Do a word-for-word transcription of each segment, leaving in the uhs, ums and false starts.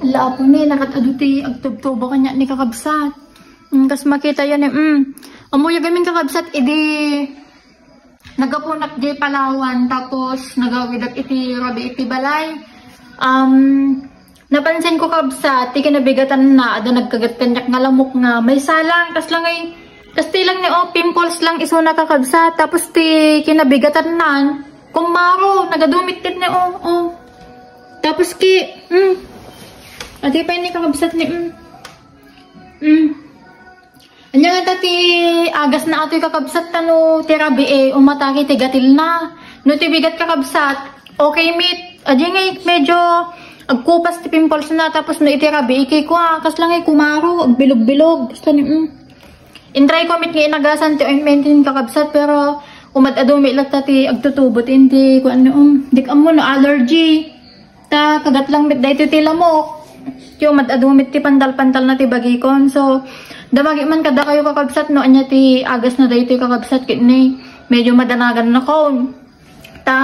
Ala, Apo, ni, nakat-adu ti agtubtubo kaniak ni kakabsat. Mm, kas makitayo ni, mm. Ammoyo gamin, kakabsat, idi naggapunak diay Palawan, tapos nagawidak iti rabii iti balay. Um, napansin ko, kabsat, ti kinabigatanna, adda nagkagat kaniak nga lamok nga maysa lang, kas lang ay, kas ti lang ni, oh, pimples lang isuna, kakabsat, tapos ti kinabigatanna, kumaro, nagadu met ti ni, oh, oh. Tapos ki, mm, adi pay ni, kakabsat, ni, mm. Mm. Ania ngata ti agasna atoy, kakabsat, ta no ti rabii, eh, umatake ti gatilna. No ti bigat, kakabsat, okay met. Adi ngay medyo agkupas ti pimples na, tapos no iti rabii, ikikua, kas lang ay kumaro, agbilog-bilog. Basta ni, mm. Intry ko met nga inagasan ti ointment, kakabsat, pero umad-adu met latta ti agtutubo ti indi, kuan, um, dik ammo no allergy. Ta kagat lang met daytoy ti lamok. Ti umad-adu met ti pantal-pantal na ti bagikon. So, damagik man kadakayo, kakabsat, no ania ti agasna daytoy, kakabsat, ket ni medyo madanagannakon. Ta,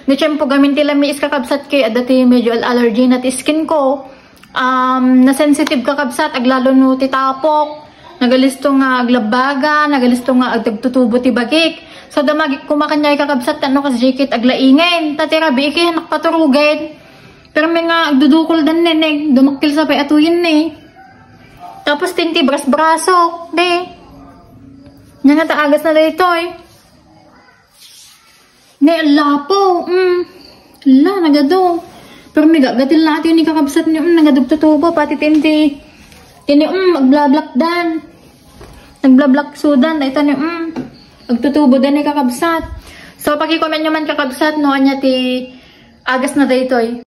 no tiempo gamin ti lamiis, kakabsat, ket adda ti medyo al-, allergy na ti skin ko. Um, nasensitive, kakabsat, aglalo no ti tapok. Nagalisto nga aglabbagan, nagalisto nga agtagtutubo ti bagik. So, damagik koma kaniak, kakabsat, ta no kasdiay ket aglaingen. Ta ti rabii, ket nakpaturogen. Pero may nga agdudukol dan, neneng, dumakkel sa pay atuyen ni. Tapos ti indi brasbraso, de. Ania ngata agasna daytoy. Ne, ala, Apo, mm. Ala, nagadu. Pero may gagatil na ati ni, kakabsat, ni, mm, nagadu agtutubo, pati ti indi. Ti ni, mm, agblablack dan. Nagblablack sudan, dayta ni, mm. Agtutubo dan ni, kakabsat. So, paki-comment nyo man, kakabsat, no, ania ti agasna daytoy.